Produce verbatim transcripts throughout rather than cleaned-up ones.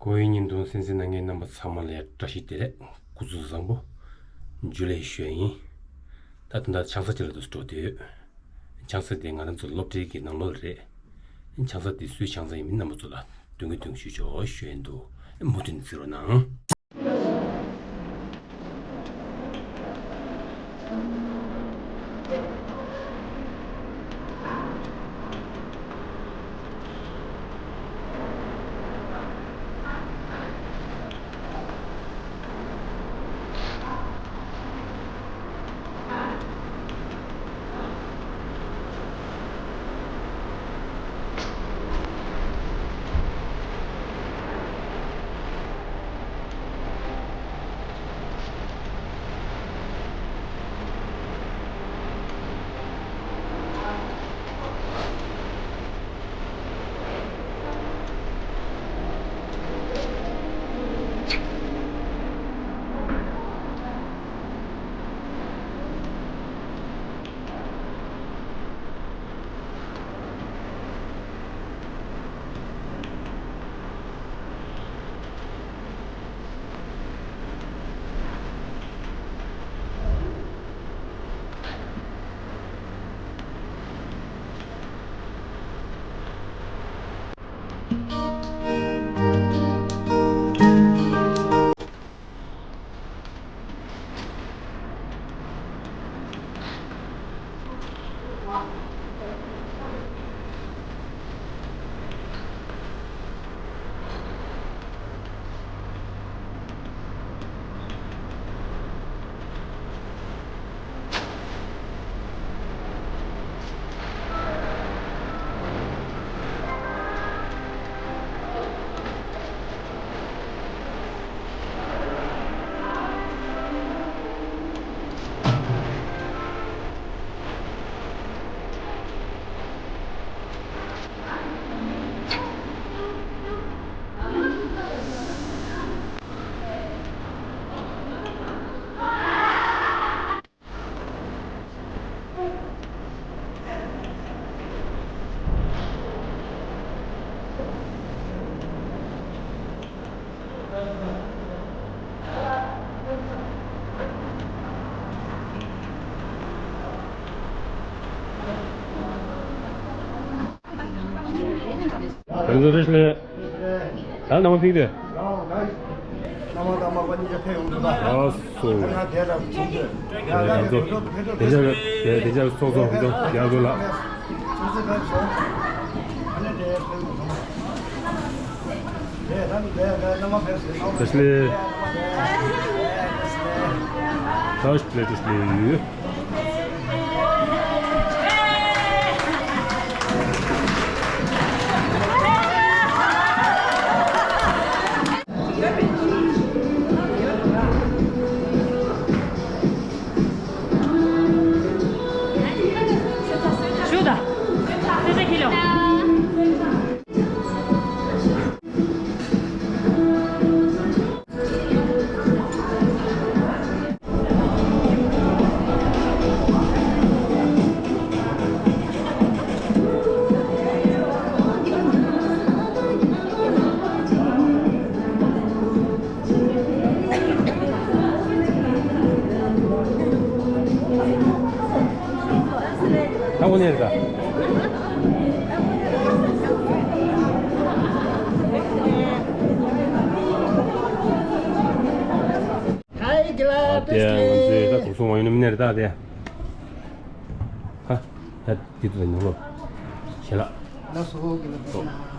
འགོ་བའི་བརྙན་ཐུང་གསན་གཟིགས་གནང་མཁན་རྣམ་པ་ཚང་མ་ལ་བཀྲ་ཤིས་བདེ་ལེགས། སྐུ་གཟུགས་བཟང་པོ། འཇུ་ལེ་ཞུ་ཡ་ཡིན། ད་ད་ལྟ་ཆང་ས་ཅིག་ལ་འགྲོ་འདོད་ཡོད། ཆང་ས་དེ་ང་རང་ཚོ་སློབ་གྲྭའི་གི་ནང་ལོགས་རེད། ཆང་ས་དེ་སུའི་ཆང་ས་ཡིན་མིན་རྣམ་པ་ཚོ་ལ་སྟོན་གི་སྟོན་གི་ཞུ་ཆོག་ཞུ་ཡ་འདུག་མུ་མཐུད་ནས་གཟིགས་རོགས་གནང་། བདེ་ལེགས། ད་ནང་ཕིག་དེ། ཨ་སོ། ང་ཚོ་དེ་ཆར་དེ་ཆར་ཚོགས་གཙོ་ཚོགས་གཙོ་རྒྱ་མཚོ་ལགས། བཀྲ་ཤིས་བདེ་ལེགས། བཀྲ་ཤིས་བདེ་ལེགས། ད་འོ་ནས་རེད་ད། ཨ་དེ་ང་ཚོའི་ད་དུང་སོང་བ་ཡིན་ན་མི་ནས་རེད་ད་དེ། ཧ། ད་དེ་དུ་ད་ཉོ་ལོ། ཞེ་ལགས། ལགས་སོ།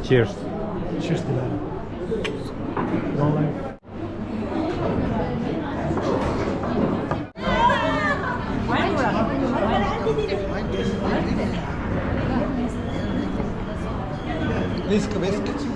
Cheers. Cheers. Long life. Risk, risk.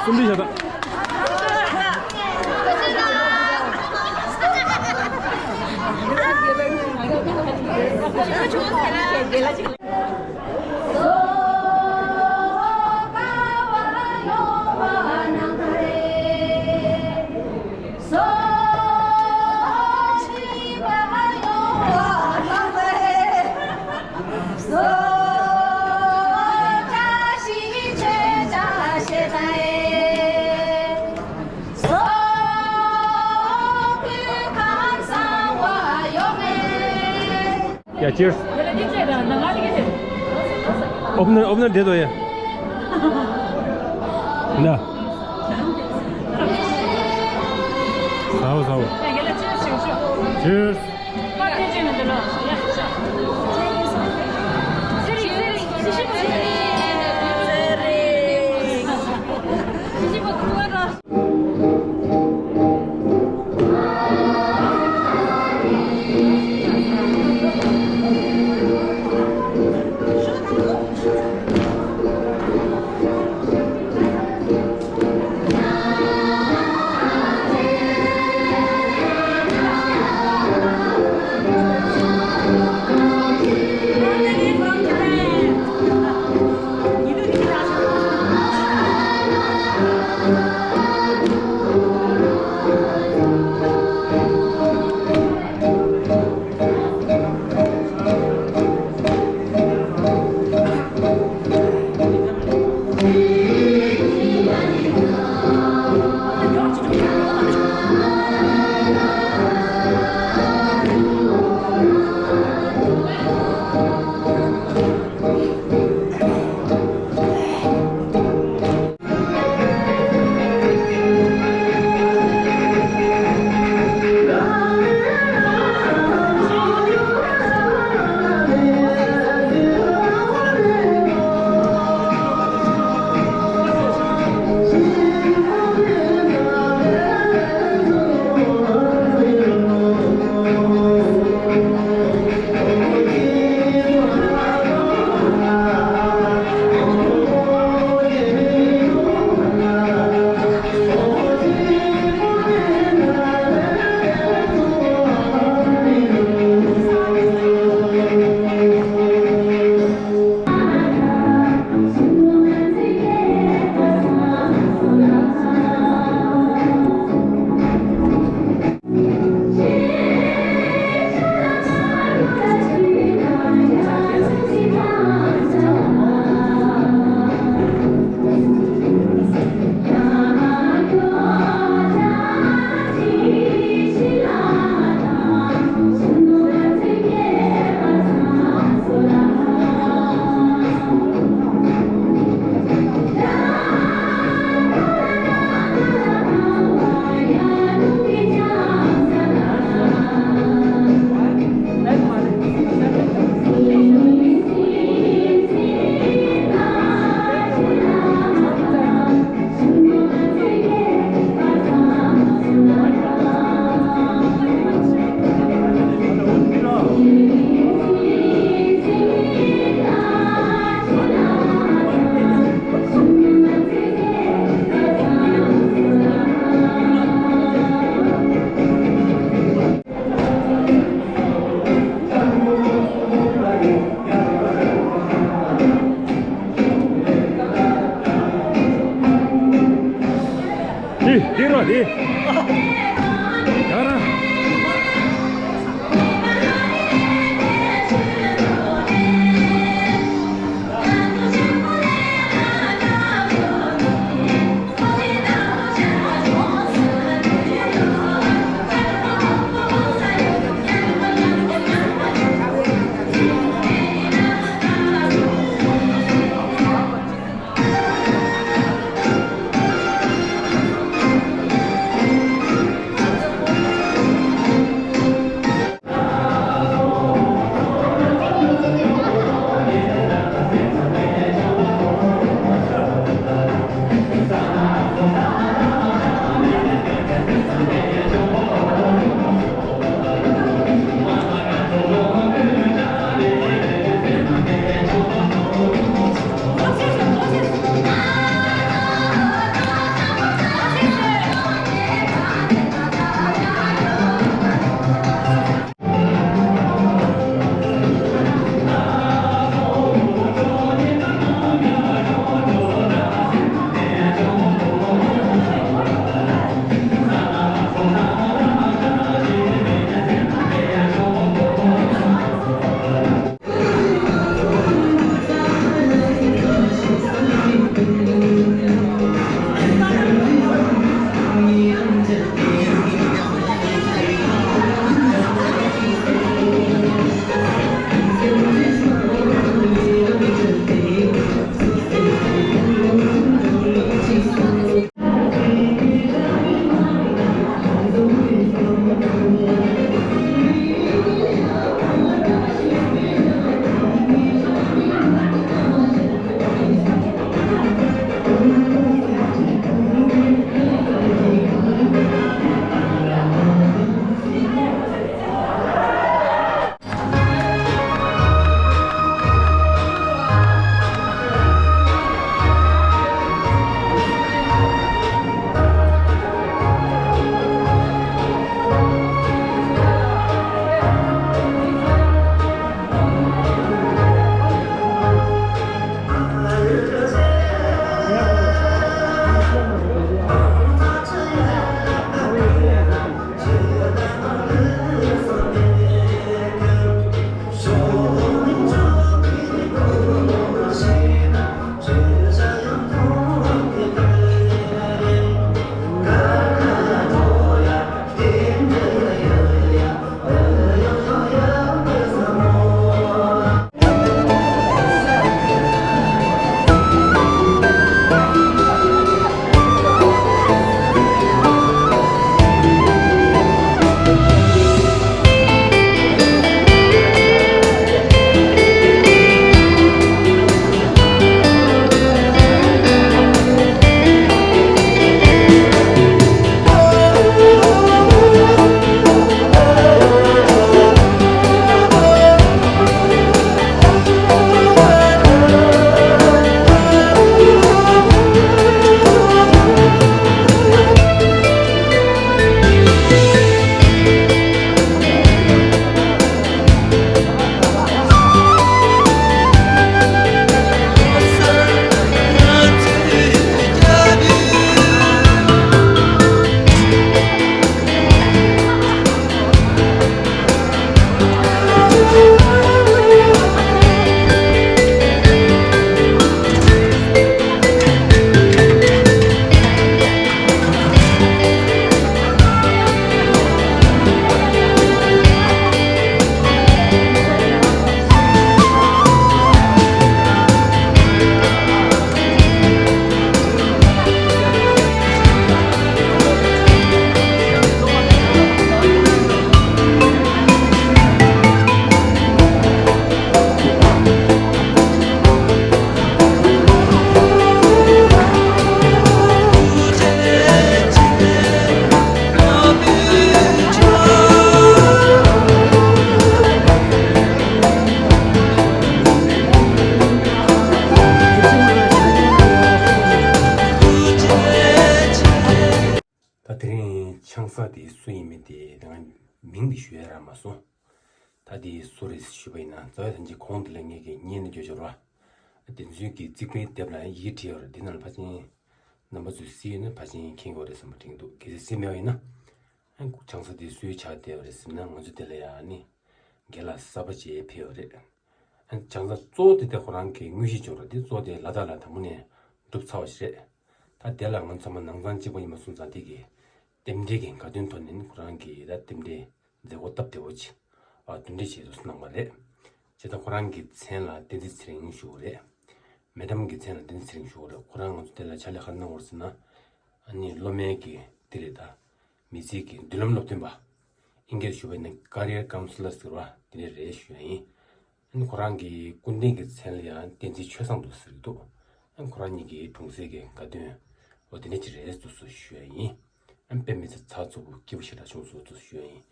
གསུམ་བསྡུས་བྱ་དག Yeah, cheers. Opener, opener དེ་དོ་ཡ། ན། ཟའོ་ཟའོ། Cheers. ང་མིང་འདི་ཞུ་ཡ་རག་མ་སོང་། ད་འདི་སུ་རེད་ཞུས་པ་ཡིན་ན། རྩ་བའི་ཐང་ཅིག་གོང་དེ་ལ་ངས་ཀྱི་བརྙན་འདི་བརྗོད་ཆོག་ར། དེ་ཚོའི་གི་རྩིག་པའི་ལྡེབས་ལ་ཡི་གེ་བྲིས་ཡོད་རེད། འདི་ནང་ལ་ཕལ་ཆེར་རྣམ་པ་ཚོས་གཟིགས་ཡོད་ན་ཕལ་ཆེར་མཁྱེན་གྱི་ཡོད་རེད་བསམ་པ་དྲན་གྱི་འདུག་གལ་སྲིད་གཟིགས་མེད་པ་ཡིན་ན། ཨ་ནི་ཆང་ས་དེ་སུའི་ཆགས་བསྡད་པ་རེད་ཟེར་ན། ང་ཚོ་དེ་ལ་ཡ་ཨ་ནི་རྒན་ལགས་གསར་པ་ཅིག་ཕེབས་པ་རེད། ཨ་ནི་ཆང་ས་གཙོ་བོ་དེ་དེ་ཁོ་རང་གི་དངོས་གཞི་ཅིག་ཡོད་རེད། དེ་གཙོ་བོ་དེ་ལ་དྭགས་ལ་དང་པོ་ནས་གྲུབ་ཚར་བ་ཞིག་རེད། ད་དེ་ལ་ང་ཚང་མ་ནང་ཚང་གཅིག་པ་ཡིན་པ་སོང་ཙང་། དེ་གི་རྟེན་འབྲེལ་གྱི་དགའ་སྟོན་ཐོག་ནས་ཁོ་རང་གི་ད་རྟེན་འབྲེལ་མཛད་སྒོ་སྟབས་བདེ་བོ་ཅིག་ཨ་བསྟུན་གྲོས་བྱེད་དུ་གནང་བ་རེད། བྱས་ཙང་ཁོ་རང་གི་མཚན་ལ་བསྟན་འཛིན་ཚེ་རིང་ཞུ་གི་རེད། མེ་ཌམ་གྱི་མཚན་ལ་བསྟན་འཛིན་ཚེ་རིང་ཞུ་གི་རེད། ཁོ་རང་ང་ཚོ་དེ་ལ་ཕྱག་ལས་ག་རེ་གནང་བ་རེད་ཟེར་ན། ཨ་ནི་སློབ་མའི་གི་དེ་རེད། ད་མི་ཚེ་གི་མདུན་ལམ་སློབ་སྟོན་པ། ཨིན་སྐད་ཞུ་བ་ཡིན་ན་ཀ་རི་ཡར་ཀའུན་སི་ལར་ཟེར་བ་དེ་འདྲ་རེད་ཞུ་ཡ་ཡིན། ཨ་ནི་ཁོ་རང་གི་སྐུ་མདུན་གྱི་མཚན་ལ་ཡང་བསྟན་འཛིན་ཆོས་བཟང་འདུག་ཟེར་གྱི་འདུག་ཨ་ནི་ཁོ་རང་གཉིས་ཀྱི་གྲོང་གསེབ་ཀྱི་དགའ་སྟོན་འོ་དེ་འདྲ་ཅིག་རེད་འདུག་སེ་ཞུ་ཡ་ཡིན། ཨ་ནི་དཔེ་མི་སྲིད་ཚགས་ཚུད་པོ་སྐྱིད་པོ་ཞེ་དྲག་བྱུང་སོང་འདུག་སེ་ཞུ་ཡ་ཡིན།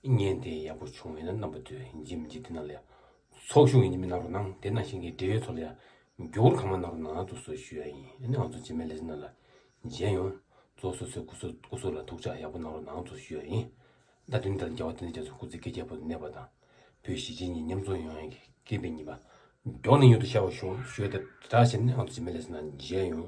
ཨ་ནི་བརྙན་དེ་ཡག་པོ་བྱུང་བ་ཡིན་ན་རྣམ་པ་ཚོས་ཡིན་གཅིག་མིན་གཅིག་དེ་ནང་ལ་ཡང་ཚོགས་ཞུགས་ཡིན་གཅིག་མིན་གནང་རོགས་གནང་། དེ་ནང་བཞིན་གྱི་འབྲེལ་ཡོད་ཚོ་ལ་ཡང་མགྱོགས་པོ་གང་མང་གནང་རོགས་གནང་འདུག་སེ་ཞུ་ཡ་ཡིན། ཨ་ནི་ང་ཚོ་རྗེས་མའི་ལེ་ཚན་ནང་ལ་མཇལ་ཡོང་། གཙོ་བོ་སོ་སོའི་སྐུ་གཟུགས་སྐུ་གཟུགས་ལ་ཐུགས་ཅག་ཡག་པོ་གནང་རོགས་གནང་འདུག་སེ་ཞུ་ཡ་ཡིན། ད་དུང་ད་རྒྱལ་བ་བསྟན་འཛིན་རྒྱ་མཚོ་སྐུ་ཚེ་བསྐལ་བརྒྱའི་བར་དུ་གནས་པ་དང་། བོད་གཞིས་བྱེས་གཉིས་མཉམ་འཛོམས་ཡོང་ཡག་གི་སྐད་འབོད་གཉིས་པ་མགྱོགས་ནས་མྱུར་དུ་ཤར་བར་ཤོག་ཞུ་ཡ་དང་སྦྲགས་བྱས་ནས་ང་ཚོ་རྗེས་མའི་ལེ་ཚན་ནང་མཇལ་ཡོང་།